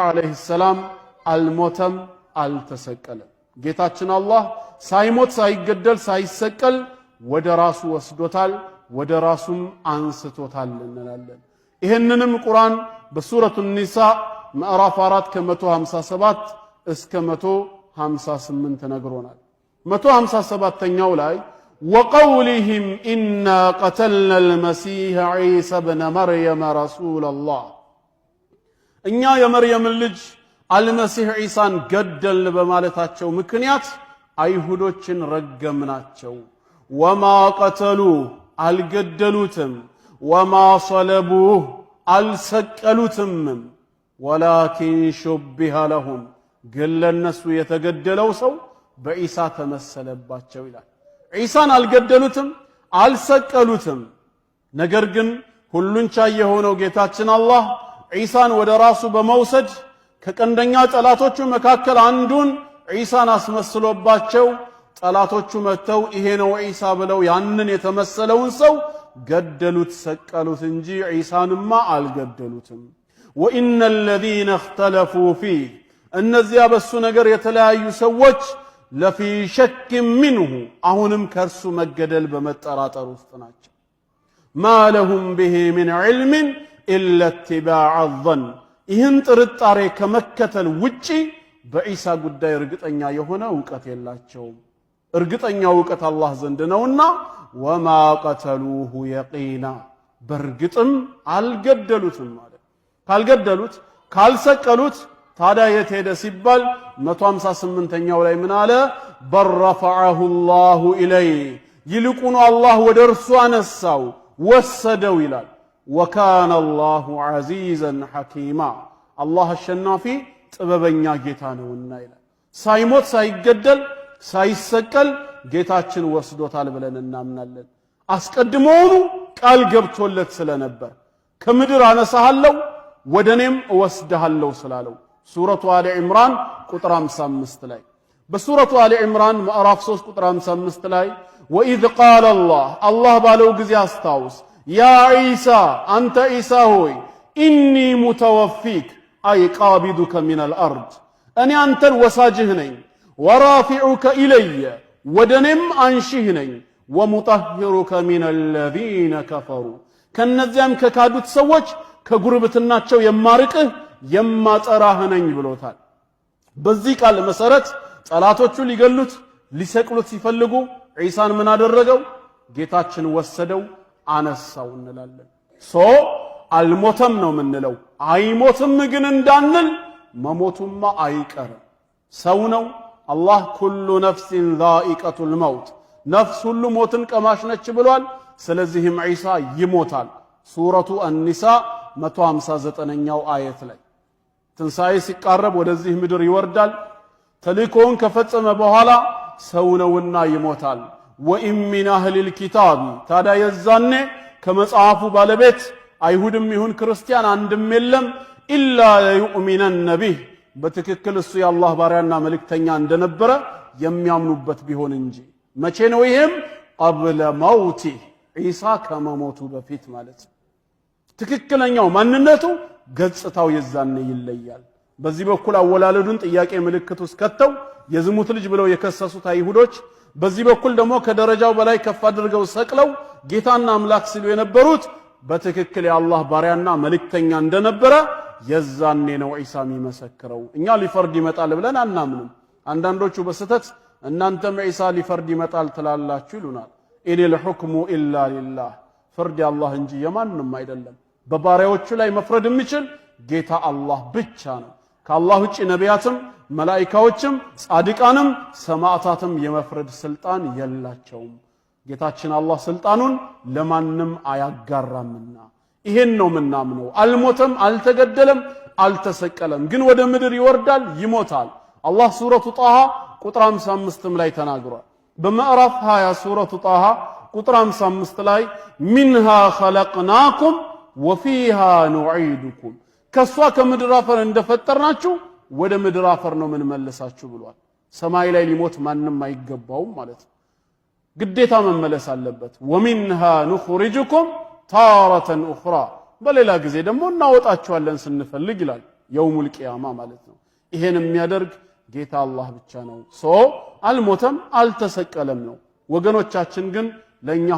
ዓለይሂ ሰላም አልሞተም፣ አልተሰቀለም። ጌታችን አላህ ሳይሞት ሳይገደል ሳይሰቀል ወደ ራሱ ወስዶታል፣ ወደ ራሱም አንስቶታል እንላለን። ይህንንም ቁርአን በሱረቱ ኒሳ ምዕራፍ 4 ከ157 እስከ 158 ነግሮናል። 157ኛው ላይ وقولهم إنا قتلنا المسيح عيسى ابن مريم رسول الله፣ እኛ የመርየምን ልጅ አልመሲሕ ዒሳን ገደልን በማለታቸው ምክንያት አይሁዶችን ረገምናቸው። وما قتلوه አልገደሉትም፣ وما صلبوه አልሰቀሉትም፣ ولكن شبه لهم ግን ለነሱ የተገደለው ሰው በዒሳ ተመሰለባቸው ይላል። ዒሳን አልገደሉትም፣ አልሰቀሉትም። ነገር ግን ሁሉን ቻይ የሆነው ጌታችን አላህ ዒሳን ወደ ራሱ በመውሰድ ከቀንደኛ ጠላቶቹ መካከል አንዱን ዒሳን አስመስሎባቸው ጠላቶቹ መጥተው ይሄ ነው ዒሳ ብለው ያንን የተመሰለውን ሰው ገደሉት፣ ሰቀሉት እንጂ ዒሳንማ አልገደሉትም። وإن الذين اختلفوا فيه እነዚያ በሱ ነገር የተለያዩ ሰዎች لفي شك منه አሁንም ከእርሱ መገደል በመጠራጠር ውስጥ ናቸው። ما لهم به من علم إلا اتباع الظن ይህን ጥርጣሬ ከመከተል ውጪ በዒሳ ጉዳይ እርግጠኛ የሆነ እውቀት የላቸውም። እርግጠኛ እውቀት አላህ ዘንድ ነውና وما قتلوه يقينا በእርግጥም አልገደሉትም ማለት ካልገደሉት ካልሰቀሉት ታዲያ የት ሄደ ሲባል 158ኛው ላይ ምን አለ? بل رفعه الله إليه ይልቁኑ አላህ ወደ እርሱ አነሳው ወሰደው ይላል። وكان الله عزيزا حكيما አላህ አሸናፊ ጥበበኛ ጌታ ነውና ይላል። ሳይሞት ሳይገደል ሳይሰቀል ጌታችን ወስዶታል ብለን እናምናለን። አስቀድሞውኑ ቃል ገብቶለት ስለነበር ከምድር አነሳሃለሁ ወደ እኔም እወስድሃለሁ ስላለው ሱረቱ አሊ ዕምራን ቁጥር 55 ላይ፣ በሱረቱ አሊ ዕምራን ምዕራፍ 3 ቁጥር 55 ላይ وإذ قال الله አላህ ባለው ጊዜ አስታውስ፣ يا عيسى አንተ ዒሳ ሆይ إني متوفيك أي قابضك من الأرض እኔ አንተን ወሳጅህ ነኝ፣ ورافعك إلي ወደ እኔም አንሺህ ነኝ፣ ومطهرك من الذين كفروا ከእነዚያም ከካዱት ሰዎች ከጉርብትናቸው የማርቅህ የማጠራህ ነኝ ብሎታል። በዚህ ቃል መሰረት ጠላቶቹ ሊገሉት ሊሰቅሉት ሲፈልጉ ዒሳን ምን አደረገው? ጌታችን ወሰደው፣ አነሳው እንላለን። So አልሞተም ነው የምንለው። አይሞትም ግን እንዳንል መሞቱማ አይቀርም። ሰው ነው። አላህ كل نفس ذائقة الموت ነፍስ ሁሉ ሞትን ቀማሽ ነች ብሏል። ስለዚህም ዒሳ ይሞታል። ሱረቱ አኒሳ 159ኛው አየት ላይ ትንሣኤ ሲቃረብ ወደዚህ ምድር ይወርዳል። ተልእኮውን ከፈጸመ በኋላ ሰው ነውና ይሞታል። وإن من أهل الكتاب ታዲያ የዛኔ ከመጽሐፉ ባለቤት አይሁድም ይሁን ክርስቲያን አንድም የለም إلا ليؤمنن به በትክክል እሱ የአላህ ባሪያና መልእክተኛ እንደነበረ የሚያምኑበት ቢሆን እንጂ። መቼ ነው ይሄም? قبل موته ዒሳ ከመሞቱ በፊት ማለት ነው። ትክክለኛው ማንነቱ ገጽታው የዛኔ ይለያል። በዚህ በኩል አወላለዱን ጥያቄ ምልክት ውስጥ ከተው የዝሙት ልጅ ብለው የከሰሱት አይሁዶች፣ በዚህ በኩል ደግሞ ከደረጃው በላይ ከፍ አድርገው ሰቅለው ጌታና አምላክ ሲሉ የነበሩት በትክክል የአላህ ባሪያና መልእክተኛ እንደነበረ የዛኔ ነው ዒሳ የሚመሰክረው። እኛ ሊፈርድ ይመጣል ብለን አናምንም። አንዳንዶቹ በስህተት እናንተም ዒሳ ሊፈርድ ይመጣል ትላላችሁ ይሉናል። إن الحكم إلا لله ፍርድ የአላህ እንጂ የማንም አይደለም። በባሪያዎቹ ላይ መፍረድ የሚችል ጌታ አላህ ብቻ ነው። ከአላህ ውጭ ነቢያትም መላኢካዎችም ጻድቃንም ሰማዕታትም የመፍረድ ስልጣን የላቸውም። ጌታችን አላህ ስልጣኑን ለማንም አያጋራምና ይሄን ነው ምናምነው። አልሞተም፣ አልተገደለም፣ አልተሰቀለም፣ ግን ወደ ምድር ይወርዳል፣ ይሞታል። አላህ ሱረቱ ጣሃ ቁጥር 55ም ላይ ተናግሯል። በምዕራፍ 20 ሱረቱ ጣሃ ቁጥር 55 ላይ منها خلقناكم وفيها نعيدكم ከሷ ከምድር አፈር እንደፈጠርናችሁ ወደ ምድር አፈር ነው ምንመልሳችሁ ብሏል። ሰማይ ላይ ሊሞት ማንም አይገባውም ማለት ነው። ግዴታ መመለስ አለበት። ومنها نخرجكم تارة أخرى በሌላ ጊዜ ደግሞ እናወጣችኋለን ስንፈልግ ይላል። يوم القيامة ማለት ነው። ይሄን የሚያደርግ ጌታ አላህ ብቻ ነው። So አልሞተም አልተሰቀለም ነው። ወገኖቻችን ግን ለእኛ